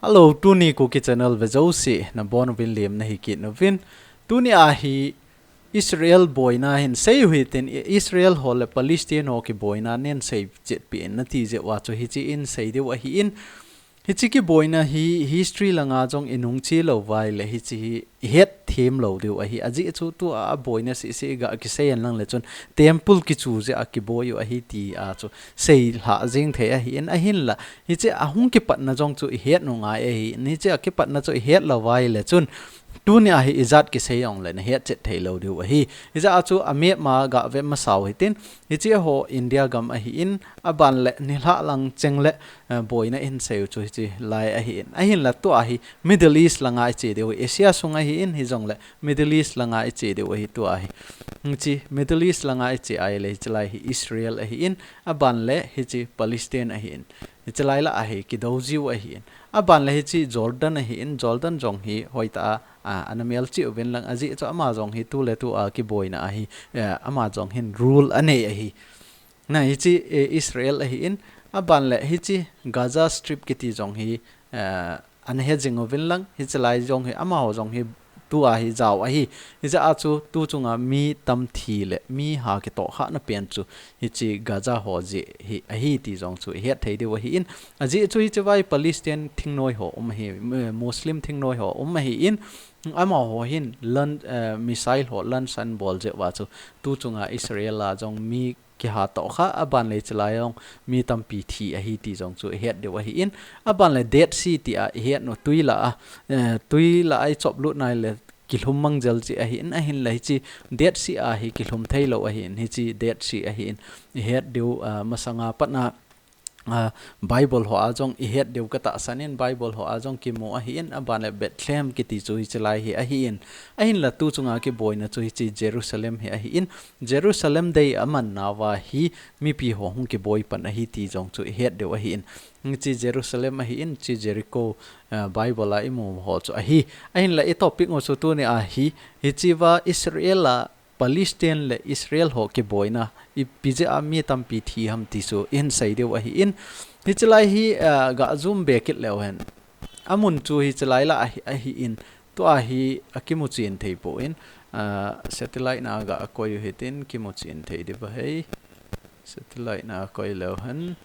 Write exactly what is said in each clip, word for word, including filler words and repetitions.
Hello, tuni Kuki Channel ve jouse, nabonchauvin lemna hi kit nauvin. Tuni a hi Israel boina hin seiyu hitin, Israel ho le Palestine ho kiboina neisei chetpeh in nati jeh uva chu hiche in sei diu ahin. Hiche kiboina hi history langa jong inung che lou uva ahile hiche hi ihet them lou diu ahi. Ajeh chu tua boina sese iga kisei in lang le chun temple kichu jeh a kiboi u ahi tia chu seilhah jeng thei ahin, ahinla hiche ahung kipatna jong chu ihet u ngai ahi. Hiche a kipatna chu ihet lou uva ahile chun tuni a hi ijat kisei jongle nahet chet thei lou diu ahi. Hijeh a chu a map a ga ve masau hitin, hiche ho India gam ahin, aban le nilhah lang cheng le, eh, boina in seiyu chu hiche lai ahin. Ahinla tua hi Middle East langa iche diu, Asia sung ahin, hijongle Middle East langa iche diu ahi tua hi. Hiche Middle East langa iche ahile hiche lai hi Israel ahin, aban le hiche Palestine ahin. Hiche lai lah a hi kidou jiu ahin. Aban le hiche Jordan ahin, Jordan jong hi hoitah a, a, ana melchih uvin lang ajeh chu ama jong hi tu le tu a kiboina a hi, eh, ama jong hin rule anei ahi. Na hiche, eh, Israel ahin, aban le hiche Gaza Strip kiti jong hi, eh, ana he jing uvin lang, hiche lai jong hi, amaho jong hi tua hi jao ahi. Hijeh a chu tu chunga mi tam thi le mi ha kitohkhahna pen chu hiche Gaza ho jeh hi ahi ti jong chu ihet thei diu ahin. Ajeh chu hiche vai Palestine thingnoi ho um ahi, eh, Muslim thingnoi ho um ahin, amaho hin lan, eh, missile ho lansan bol jeh uva chu tu chunga Israel a jong mi kiha tohkhah, aban le hiche lai jong mi tampi thi ahi ti jong chu ihet diu ahin, aban le Dead Sea tia ihet u tui lah a, eh, tui lah a ichop lut nai le kilhum mang jel jeh ahin, ahinla hiche Dead Sea a hi kilhum thei lou ahin, hiche Dead Sea ahin ihet diu, ah, masanga pat a, ah, Bible ho a jong ihet diu katahsan in, Bible ho a jong kimu ahin, aban le Bethlehem kiti chu hiche lai hi ahin, ahinla tu chunga kiboina chu hiche Jerusalem hi ahin, Jerusalem day aman nauva hi mipi ho hung kiboi pan ahi ti jong chu ihet diu ahin. Hiche Jerusalem ahin, hiche Jericho, ah, Bible a imu ho chu ahi. Ahinla i topic u chu tuni a hi, hiche va Israel a Palestine le Israel ho kiboina ipi jeh a mi tampi thi ham ti chu ihin sei diu ahin. Hiche lai hi, ah, ga zoom be kit leu hen. Amun chu hiche lai lah a hi, ahin. Tua hi akimu chen thei poi. Ah, satellite na ga koi u hitin kimu chen thei diu ahi. Satellite na koi leu hen.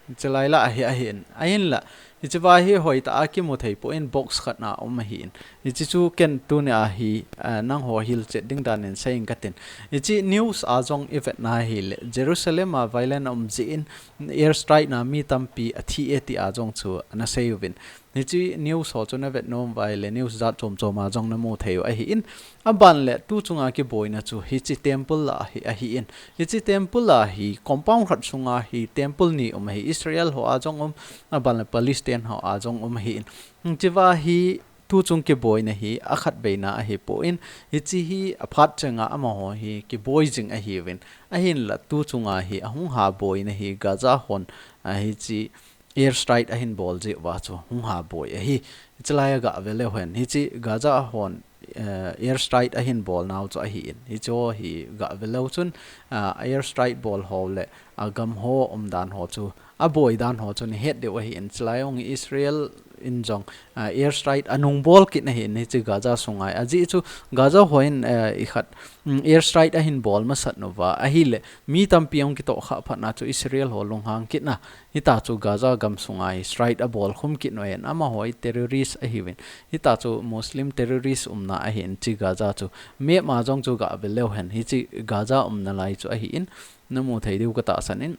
Hiche lai lah a hi ahin. Ahinla hiche va hi hoitah a kimu thei poi, box khat na um ahin. Hiche chu ken tuni a hi, ah, nangho hilchet ding dan in sei ing katin. Hiche news a jong ivet na hile Jerusalem a violence aum jeh in airstrike na mi tampi athi e tia jong chu ana sei uvin. Hiche news ho chu navet nom uva ahile news jat chom chom a jong namu thei u ahin. Aban le tu chunga kiboina chu hiche temple lah a hi ahin. Hiche temple a hi compound khat sunga hi temple ni um ahi, Israel ho a jong um, aban le Palestine ho a jong um ahin. Hiche va hi tu chung kiboina hi akhat veina ahi poi. Hiche hi aphat chenga amaho hi kiboi jing ahiuvin. Ahinla tu chunga hi ahung ha boina hi Gaza hon, ah, hiche airstrike ahin bol jeh uva chu hung ha boi ahi. Hiche lai a ga ve leu hen. Hiche Gaza hon, eh, airstrike ahin bol nau chu ahin. Hiche ho hi ga ve leu chun, ah, airstrike bol ho le, ah, gam ho um dan ho chu, aboi dan ho chu nahet diu ahin. Hiche lai hung Israel in jong, ah, airstrike anung bol kit na ahin. Hiche Gaza sunga hi. Ajeh chu Gaza ho in, eh, ikhat, mm, airstrike ahin bol masat nauva ahile mi tampi hung kitohkhah phat na chu Israel ho lunghang kit na. Hita chu Gaza gam sunga hi strike abol khum kit u ahin, amaho hi terrorist ahiuvin. Hita chu Muslim terrorist umna ahin hiche Gaza chu. Map a jong chu ga ve leu hen, hiche Gaza umna lai chu ahin, namu thei diu katahsan in.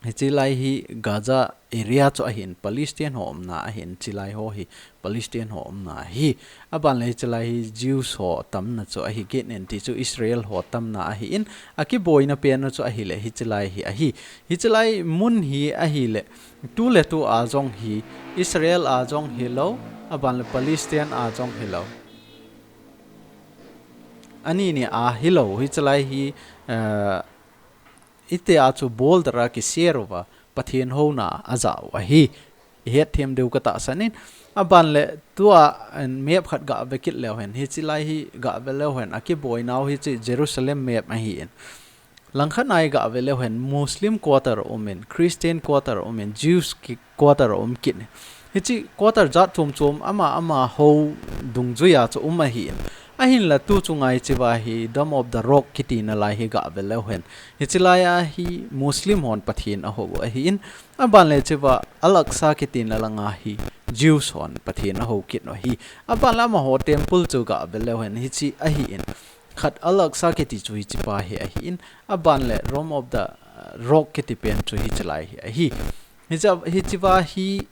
Hiche lai hi Gaza area chu ahin, Palestine ho umna ahin, hiche lai ho hi Palestine ho umna ahi. Aban le hiche lai hi Jews ho tamna chu ahi kit in, ti chu Israel ho tamna ahin, akiboina pen u chu ahile hiche lai hi ahi. Hiche lai mun hi ahile, tu le tu a jong hi, Israel a jong hilou, aban le Palestine a jong hilou. Ani ni a hilou, hiche lai hi, eh, itia chu border a kisier uva, Pathen houna a ajah u ahi. Ihet them diu katahsan in, aban le tua, eh, map khat ga ve kit leu hen, hiche lai hi ga ve leu hen, akiboinau hiche Jerusalem map ahin. Langkhat a i gah ve leu hen Muslim quarter a um in, Christian quarter a um in, Jews ki quarter a um kit in. Hichi quarter jat chom chom ama ama ho dungjui a chu um ahi in. Ahinla tu chunga hichi va hi Dome of the Rock kiti nalai hi gah ve leu hen. Hichi lai a hi Muslim hon Pathen a ho ahi in. Aban le hichi va Al-Aqsa kiti nalang a hi Jews hon Pathen a ho kit u ahi. Aban le amaho temple chu gah ve leu hen hichi ahi in. Khat Al-Aqsa kiti chu hichi pa hi ahi in. Aban le Dome of the, uh, Rock kiti pen chu hichi lai hi ahi. Hichi, hichi va hi,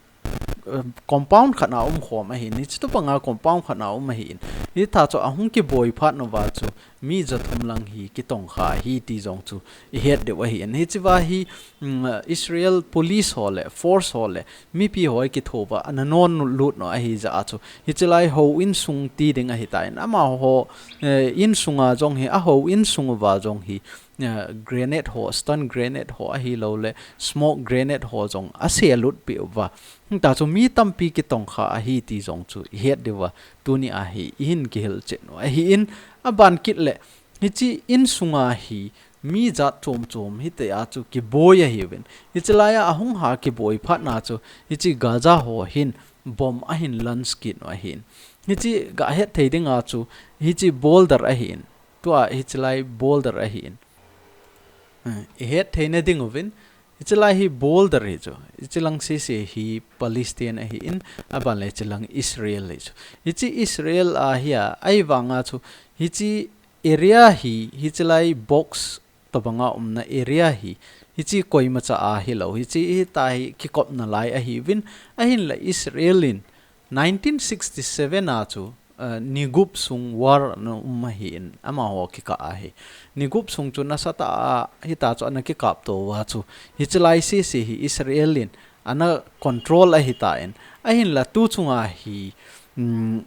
uh, compound khat a um khom ahi in. Hichi tobang a compound khat a um ahi in. Hitah chu ahung kiboi phat nauva chu mi jathum lang hi kitongkha ahi ti jong chu i het diu ahi in. Hichi va hi, mm, Israel police ho le force ho le mipi ho i kitho uva ana non lut nau ahi jeh a chu. Hichi lai houin sung ti ding ahi tan. Amaho, eh, in sunga jong hi, a houin sung uva jong hi, eh, grenade ho, stun grenade ho ahilou le smoke grenade ho jong a se lut peh uva. Hitah chu mi tampi kitongkha ahi ti jong chu i het diu va. Tuni a hi i hin kihil chet u ahi in. Aban kit le hichi in sunga hi mi jat chom chom hitia chu kiboi ahi uvin. Hichi lai a ahung ha kiboi phat na chu hichi Gaza ho hin bomb ahin launch kit u ahi in. Hichi gah het thei ding a chu hichi border ahi in. Tua hichi lai border ahi in. Eh, i het thei na ding uvin. Hichi lai hi border hi chu. Hichi lang sese hi Palestine ahi in. Aban le hichi lang Israel hi chu. Hichi Israel a hi a, ahivang a chu hichi area hi, hichi lai box tobang a umna area hi, hichi koimacha a hilou, hichi hitah hi kikop nalai ahi uvin, ahinla Israel in nineteen sixty-seven a chu, uh, ni gup sung war ana um ahi in, amaho kikah ahi. Ni gup sung chu nasatah a hitah chu ana kikap to uva chu, hichi lai sese hi Israel in ana control ahi tan, ahinla tu chunga hi, um,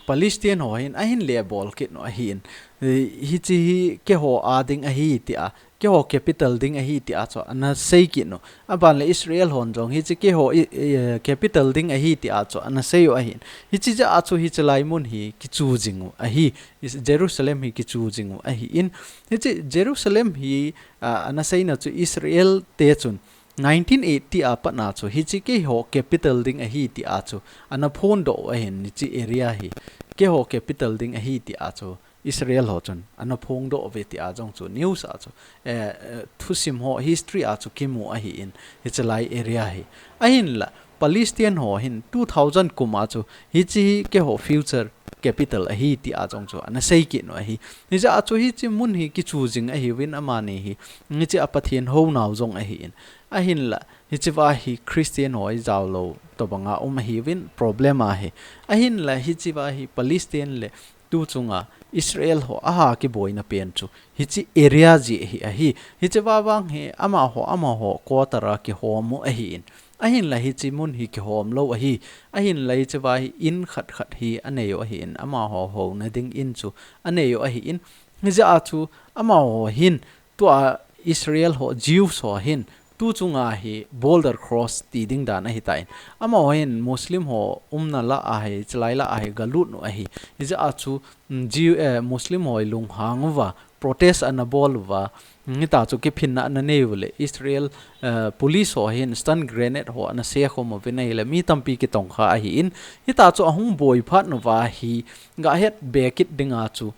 Palestine ho hin ahin le bol kit nau ahi in. Eh, hichi hi keiho a ding ahi tia, keiho capital ding ahi tia chu ana sei kit nau. Aban le Israel hon jong hichi keiho i, i, eh, capital ding ahi tia chu ana sei u ahi in. Hichi jeh a chu hichi lai mun hi kichu jing u ahi. Is-, Jerusalem hi kichu jing u ahi in. Hichi Jerusalem hi, ah, ana sei nau chu Israel te chun nineteen eighty a pat na chu hichi keiho capital ding ahi tia chu ana phondoh u ahin, hichi area hi keiho capital ding ahi tia chu Israel ho chun ana phongdoh uve tia jong chu news a chu, eh, eh, thusim ho history a chu kimu ahi in, hichi lai area hi. Ahinla Palestine ho hin two thousand kum a chu hichi hi keiho future capital ahi tia jong chu ana sei kit nau ahi. Hijeh a chu hichi mun hi kichu jing ahi uvin amani hi. Hichi a Pathen hou nau jong ahi in. Ahinla, hichi va hi Christian ho i jao lou tobang a um ahi uvin problem ahi. Ahinla, hichi va hi Palestine le tu chunga Israel ho a ha kiboina pen chu hichi area jeh hi ahi. Hichi va vang hi amaho, amaho quarter a kihom u ahi in. Ahinla hichi mun hi kihom lou ahi. Ahinla hichi va hi in khat khat hi anei u ahi in. Amaho houna ding in chu anei u ahi in. Hijeh a chu amaho hin tua Israel ho, Jews ho hin tu chunga hi border cross ti ding dan ahi tan. Amaho hin Muslim ho umna lah a hi, hichi lai lah a hi galut nau ahi. Hijeh a chu, mm, Jew, eh, Muslim ho i lunghang uva, protest ana bol uva, hitah chu kiphinna ana nei u le, Israel, eh, police ho hin stun grenade ho ana se khom uvin ahile, mi tampi kitongkha ahi in, hitah chu ahung boi phat nauva hi, gah het be kit ding a chu,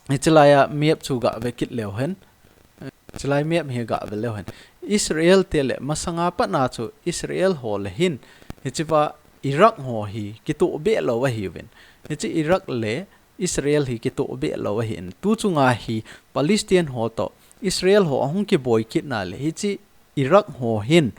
hichi lai a map chu gah ve kit leu hen. Hichi lai map hi gah ve leu hen. Israel te le masanga pat na chu Israel ho le hin, hichi va Iraq ho hi kitoh be lou ahi uvin. Hichi Iraq le Israel hi kitoh be lou ahi in. Tu chunga hi Palestine ho toh Israel ho ahung kiboi kit na le hichi Iraq ho hin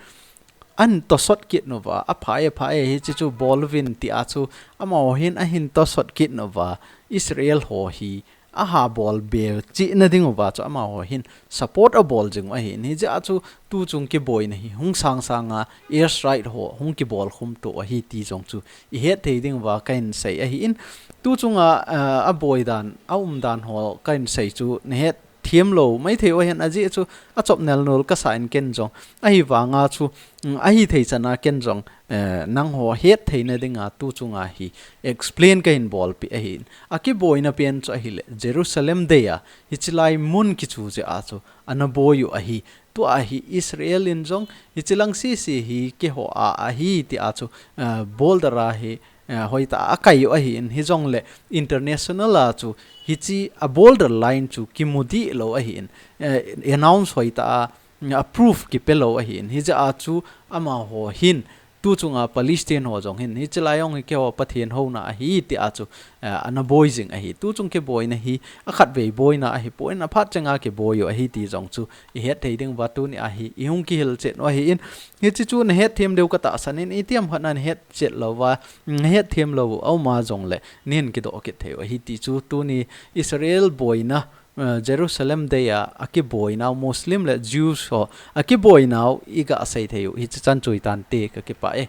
an tosot kit nauva, aphai, aphai, hichi chu bol uvin tia chu amaho hin ahin tosot kit nauva, Israel ho hi a ha bol be cheh na ding uva chu amaho hin support a bol jing u ahi in. Hijeh a chu tu chung kiboina hi hung sang sang a air strike ho hung kibol khum to ahi ti jong chu i het thei ding uva kahin sei ahi in. Tu chunga, ah, a boi dan, a um dan ho kahin sei chu na het thiam lou maithei u ahin, ajeh chu achop nelnul kasa in ken jong. Ahivanga chu, mm, ahithei chana ken jong, eh, nangho hetthei nadinga tuchunga hi explain kahin bolpeh ahin. Akiboina pen chu ahileh Jerusalem dei a, hiche lai mun kichu jeh a chu ana boi u ahi. Tua hi Israel in jong hiche lang sese hi keiho a ahi tia chu, eh, border a hi, eh, hoitah a akai u ahin, hijongleh international a chu hiche a border line chu kimu dih lou ahin, eh, announce hoitah a, mm, approve kipe lou ahin. Hijeh a chu amaho hin, tuchunga Palestine ho jong hin, hiche lai jong hi keiho Pathen houna ahi tia chu, eh, ana boi jing ahi. Tuchung kiboina hi akhatvei boina ahipon, aphat chenga kiboi u ahi ti jong chu ihetthei diuva tuni a hi ihung kihilchet u ahin. Hiche chu nahetthem diu katahsan in, itiham khat nahetchet louva, nahetthem lou auma jongleh nahin kidoh kit thei u ahi ti chu tuni Israel boina, eh, Jerusalem dei a akiboinau, Muslim le Jews ho akiboinau iga sei thei u hiche chan chu hitante, kakipah e.